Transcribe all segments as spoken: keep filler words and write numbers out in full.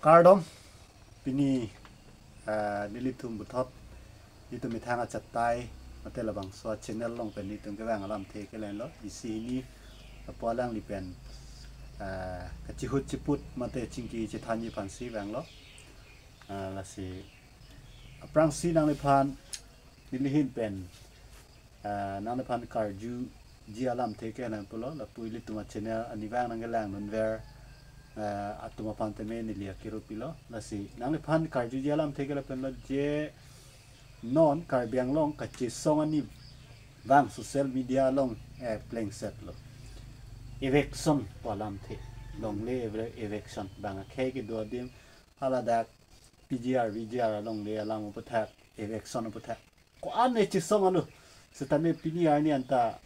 Kardom, pini, ah, nelitum puthot, nelitum methang achatai, mate labangso channel along pen nelitum kevang alamthe kelang lo, isi hini, apo alangli pen, ah, kachihut chiput, mate chingki chithanji aphansi vanglo. Ah, lasi, aphrangsi nangliphan, neli ahin pen, ah, nangliphan karjuji alamthe kelang pulo, lapu ilitum achannel arni vang nangkelang dunver, ah, atum aphan tame neli akiru pilo. Lasi nangliphan karjuji alamthe ke lapen lo je non Karbi Anglong kachesong arni vang social media along, eh, plengset lo. Eviction pu alamthe. Longle eve-, eviction. Bang akhei kedo adim haladak P G R, V G R alongle alam aputhak, eviction aputhak. Ko-an ne chesong alo. Setame pini arni anta,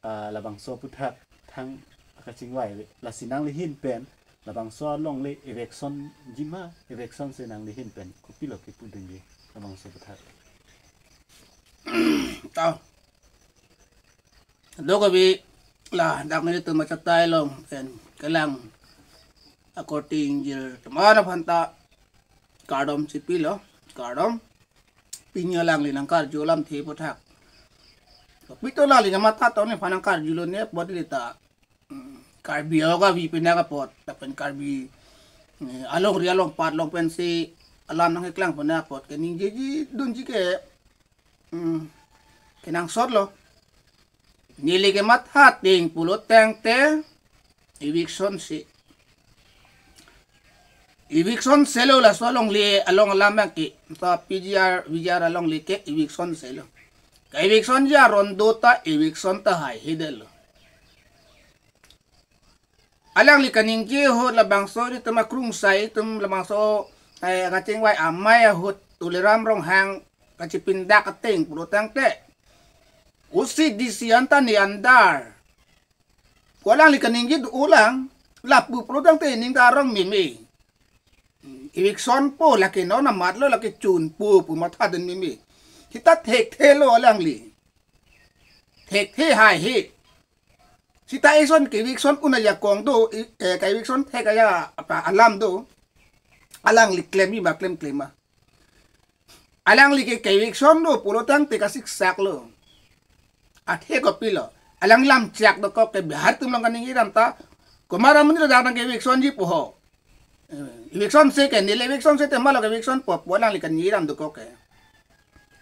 ah, labangso aputhak thang akachingvai ave. Lasi nangli ahin pen, labangso alongle eviction jima, eviction si nangli ahin pen kopilo kipudunji labangso aputhak. Tau. Dok abi ladak nelitum achatai along pen kelang akorte ingjir atum aphan ta kardom chipilo, kardom. Pini alangli nangkarju alamthe aputhak. Pito alangli nangmatha tong nephan nangkarjulo ne apot neli ta, mm, Karbi awok avi pinak apot, lapen Karbi, eh, alongri alongpat along pensi alam nangkeklang pinak apot, keningjeji dunji ke, mm, kenangsot lo. Neli kematha ateng pulo tangte eviction si. Eviction selo laso alongle along alam abang ke. Sa P G R, V G R alongle ke eviction selo. Ka-eviction ji aron do ta eviction ta haihedetlo. Alangli kaningje ahut labangso ilitum akrungsai atum labangso, eh, kachingvai amei ahut Tuliram Ronghang kachipindak ateng pulo tangte, O C D C anta ne andar. Ko alangli kaningje do-olang, lapu pulo tangte ning ta arong meme. Eviction po lake non amat lo lake chun po pu mathadun meme. Sita thekthe lo alangli. Thekthe haihe. Sita eviction ke eviction un ajakong do, i-, eh, ka-eviction thek aja apa alam do. Alangli klemji ma klemklem ma. Alangli ke ka-eviction do pulo tangte kasiksak lo. Athe kopilo. Alang lam chak dokok ke Bihari atum along kaningje dam ta. Komat amonit lo dak nang ka-eviction ji pu ho. Eh, eviction si ke, neli eviction si te malo ka-eviction po, pu alangli kaningje dam dokok ke.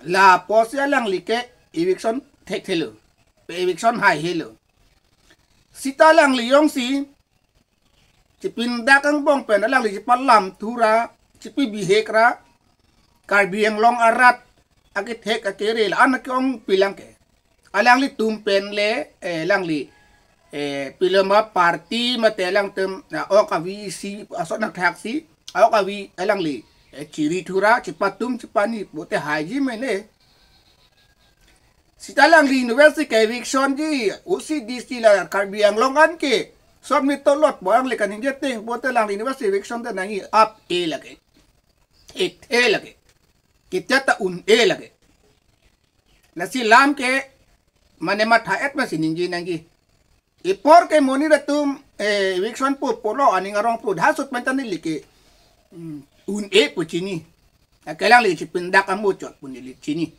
Lapusi alangli ke eviction thekthelo. Pe eviction haihelo. Sita alangli jongsi chipindak angbong pen alangli chipalamthu ra, chipibihek ra, Karbi Anglong arat akethek akere la-an ke-ong pilang ke. Alanglitum pen le, eh, alangli, eh, piloma party mate alangtum, na ok avi si, asot nangthak si, ok avi alangli, eh, chirithu ra, chipatum, chipani, pute haiji mene. Sita alangli university ka-eviction ji, O C D C la Karbi Anglong an ke, sot mi tolot po alangli kaningje ateng, pute alangli university eviction ta nangji ap-e lake. Thekthe lake. Kita ta un-e lake. Lasi lam ke mane matha-et masi ningje nangji. Ipor ke monit atum, eh, eviction po pulo aning arong pulo dasut pen ta neli ke, mm, un-e pu chini. Akelang le chipindak amuchot pu neli chini.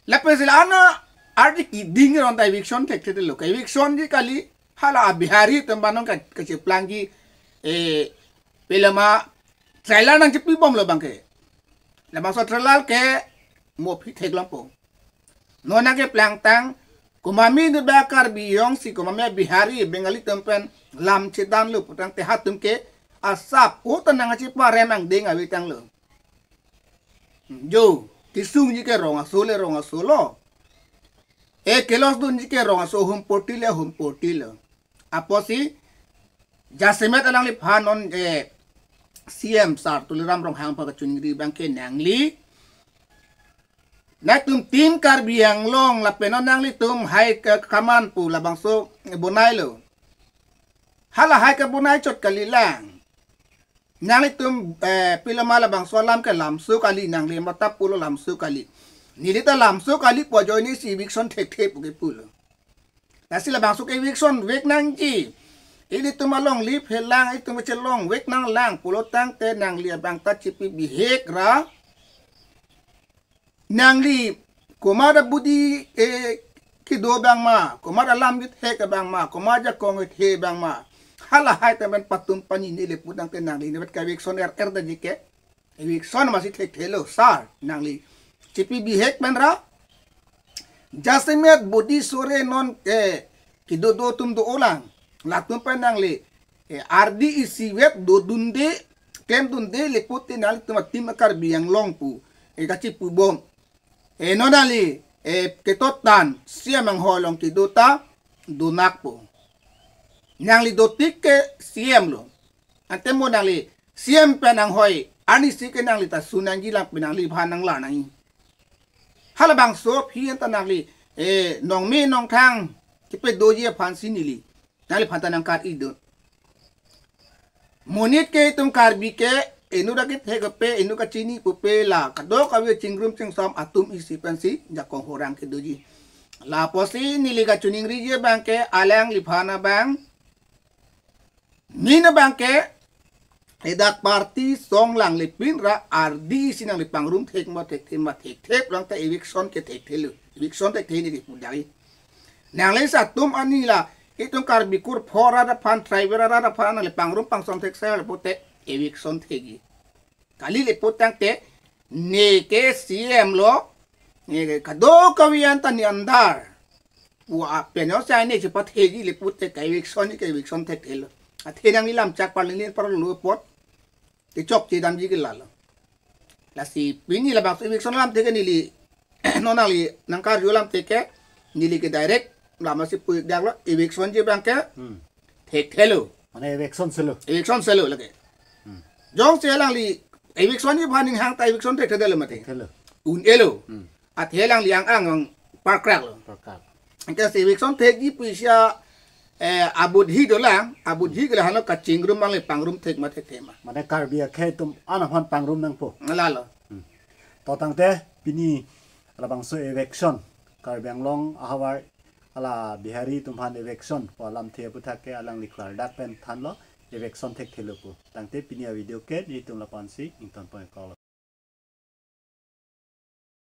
Lapen sila ana ardi keding ron ta eviction thekthe lo. Ka-eviction ji kali hala a-Bihari atum abang nang ka, kacheplangji, eh, piloma trailer nangchepibomlo abang ke. Labangso trailer ke mo aphi theklongpo. Non nangkeplang tang, komat amonit ba Karbi jongsi komat amonit Bihari, Bengali atum pen lam chedanlo putangte hatum ke asap utan nangcheparem angdeng ave tanglo. Jo, kesungji ke rong aso le rong aso lo. E kelosdunji ke rong aso, humpoti le humpoti lo. Apotsi jasemet alangliphan non, eh, C M sir Tuliram Ronghang aphan kachiningri abang ke nangli. Nangtum Team Karbi Anglong lapen non nanglitum High Command pu labangso bonailo. Hala high ke bonai chot kalilang. Nanglitum, eh, piloma labangso alam ke lamso kali, nangli matha pulo lamso kali. Neli ta lamso kali pu ajoine si eviction thekthe pu kepulo. Lasi labangso ke eviction vek nangji. ilitum alongle phelang, itum chelongvek nanglang pulo tangte nangli abang ta chipi bihek ra. Nangli komat abudi, eh, kedo abang ma, komat alam kethek abang ma, komat ajakong kethe abang ma. Halahai ta pen patum pani neli pu tangte nangli nevet ka eviction er er daji ke. Eviction masi thekthelo, sir, nangli chipi bihek pen ra. Jasemet bodi sore non ke kedo do atum do-olang. Latum pen nangli, eh, ardi isivet dodunde, klemdunde, lapu te nanglitum atim a Karbi Anglong pu, eh, kachipubom. Eh, non nangli, eh, ketotan C M anghoi along kedo ta donakpo. Nangli dotik ke C M lo. Ante mo nangli C M pen anghoi arnisi ke nangli ta su nangji, lapen nangliphan nanglar nangji. Halabangso aphi anta nangli, eh, nongme nongthang kepedoji aphansi neli nangliphan ta nangkar-idun. Monit ke itum Karbi ke inut akethe kepe, inut kachini pupe la kadokave chingrum chingsom atum isi pensi jakong horang kedoji. Lapusi neli kachiningriji abang ke alangliphan abang, min abang ke, edak party song langlipin ra ardi isi nangli pangrum thek ma thekthe ma thekthe pulang ta eviction ke thekthelo. Eviction thekthe neli pu dagi. Nangli sa atum ani la itum Karbi kur phora da phan, tribal ra da phan nangli pangrum pangsom thekse lapu te eviction thekji. Kali lapu tangte ne ke C M lo, ne ke kadokave anta ne andar pu apen yo sai ne chepatheji lapu te ka eviction ni ka eviction thekthelo. Athe nangli lam chak parlin parlo apot kechokche damji ke lalo. Lasi pini labangso eviction lamthe ke neli non nangli nangkarju lamthe ke neli ke direct lamasi pu-ik daklo, evictionji abang ke Hmm. thekthelo. Mane eviction selo. Eviction selo lake. Hmm. Jongsi alangli evictionji aphan ninghang ta eviction thekthedetlo mati. Thekthelo. Un-elo. Hmm. Athe alangli ang ang ang parkraklo. Parkrak. Anke si eviction thekji pusi a, eh, abudhi dolang, abudhi ke la hano kachingrum abang le pangrum thek ma thekthe ma. Mane Karbi akhei atum an aphan pangrum nangpo. Lalo. Hmm. To tangte pini labangso eviction, Karbi Anglong ahavar ala Bihari atum aphan eviction pu alamthe aputhak ke alangli klardak pen thanlo, eviction thekthelo pu. Tangte pini a video ke nelitum lapu-ansi ingtonpon-iklo.